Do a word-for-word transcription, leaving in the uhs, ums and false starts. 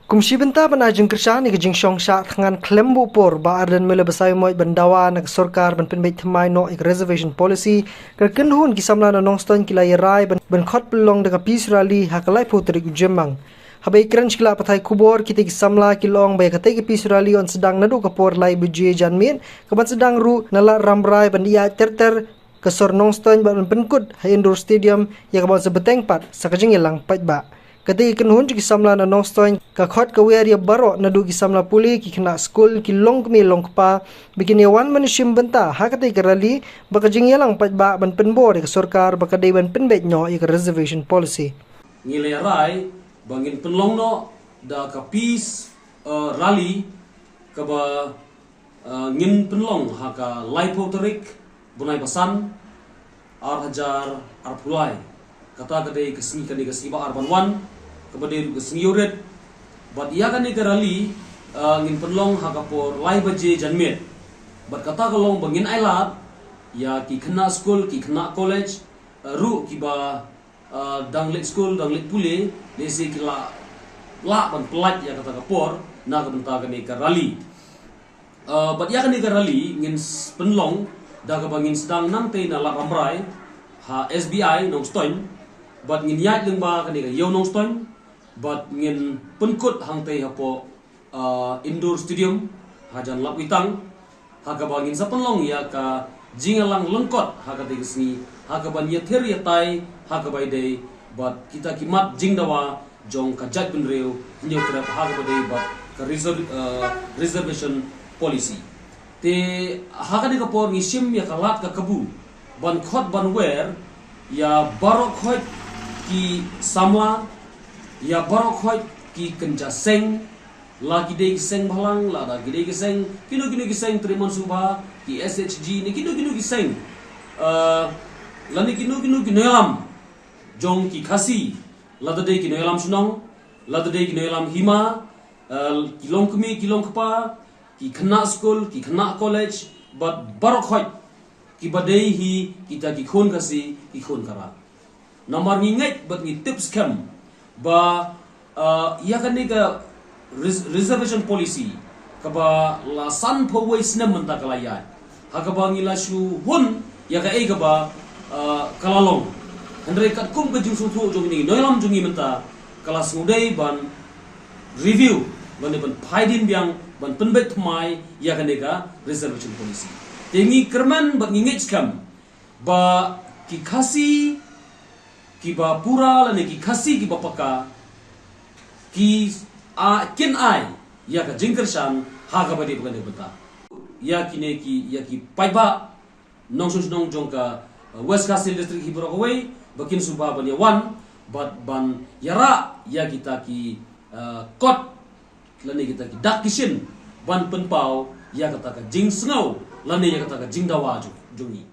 Kum shi bynta ban ai jingkyrshan ïa ka jingshong shah thngan khlem buh por, Bah Ardent Miller Basaiawmoit ban dawa na ka sorkar ban pynbeit thymmai noh ïa ka reservation policy, ka kynhun ki samla na Nongstoiñ ki la ïarai ban, ban khot pynlong da ka peace rally ha ka laiphew tarik u Jymmang. Haba ïakren sha ki lad pathai khubor, kita ki samla ki la ong ba ïa katei ka peace rally yn sdang naduh ka por lai baje janmiet, kaban sdang ruh na Lad Rambrai ban ïaid ter ter ka sor Nongstoiñ bad ban pynkut ha Indoor Stadium, ïa kaban sa bteng pat sa ka jingïalang paidbah. Katei ka kynhun jong ki samla na Nongstoiñ ka khot ka wer ïa baroh naduh ki samla pule, ki khynnah skul, ki longkmie longkpa, ba kin ïa wan ban shim bynta ha katei ka rally, ba ka jingïalang paidbah ban pynbor ïa ka sorkar ba ka dei ban pynbeit noh ïa ka reservation policy. Ngi la ïarai ba ngin pynlong noh da ka peace, uh, rally kaba, uh, ngin pynlong ha ka laiphew tarik bnai ba san, ar hajar arphew lai. Kata ka dei ka sngi, kane ka sngi ba ar ban wan, kaba dei ruh ka sngi ïewrit. Bad ïa kane ka rally, uh, ngin pynlong ha ka por lai baje janmiet. Bad kata ka long ba ngin ailad ïa ki khynnah skul, ki khynnah college, uh, ruh kiba, uh, dang leit skul, dang leit pule, lehse ki la lah ban pynlait ïa kata ka por na ka bynta kane ka rally. Uh, bad ïa kane ka rally ngin s-, pynlong da kaba ngin sdang nangtei na Lad Rambrai ha S B I Nongstoiñ, bad ngin ïaid lyngba kane ka ïew Nongstoiñ, bad ngin pynkut hangtei hapoh, uh, Indoor Stadium hajan lap witang, ha kaba ngin sa pynlong ïa ka jingïalang lyngkot ha katei ka sngi, ha kaban ïathir ïatai ha kaba ïadei bad kita ki mat jingdawa jong ka jaitbynriew Hynñiewtrep ha kaba ïadei bad ka reser-, uh, reservation policy. Te ha kane ka por ngi shim ïa ka lad ka kabu ban khot ban wer ïa baroh khoit ki samla, ïa baroh khoit ki kynja seng, la ki dei ki seng bhalang, lada ki dei ki seng, kino kino ki seng trei mynshuwa, ki S H G ne kino kino ki seng, uh, lane kino kino ki nongïalam jong ki Khasi, lada dei ki nongïalam shnong, lada dei ki nongïalam hima, uh, ki longkmie, ki longkpa, ki khynnah skul, ki khynnah college, bad baroh khoit kiba dei hi kita ki khun Khasi, ki khun Khara. Namar ngi ngeit bad ngi tip skhem ba, uh, ïa kane ka res-, reservation policy kaba la sanphew wei snem mynta ka la ïaid, ha kaba ngi la shu hun ïa kaei kaba, uh, ka la long. Hynrei katkum ka jingsngewthuh jong ngi, nongïalam jong ngi mynta ka la sngewdei ban review, ban, ban phaidien biang, ban pynbeit thymmai ïa kane ka reservation policy. Te ngi kyrmen bad ngi ngeit skhem ba ki Khasi kiba pura lane ki Khasi kiba paka ki, a, kin ai ïa ka jingkyrshan ha kaba dei ba kan dei bynta. Ïa kine ki, ïa ki paidbah nongshong shnong jong ka, uh, West Khasi Hills District hi baroh kawei, ba kin sngewbha ban ïa wan bad ban ïarah ïa kita ki, uh, kot lane kita ki dak ki shin ban pynpaw ïa kata ka jingsngew lane ïa kata ka jingdawa jong, jong ngi.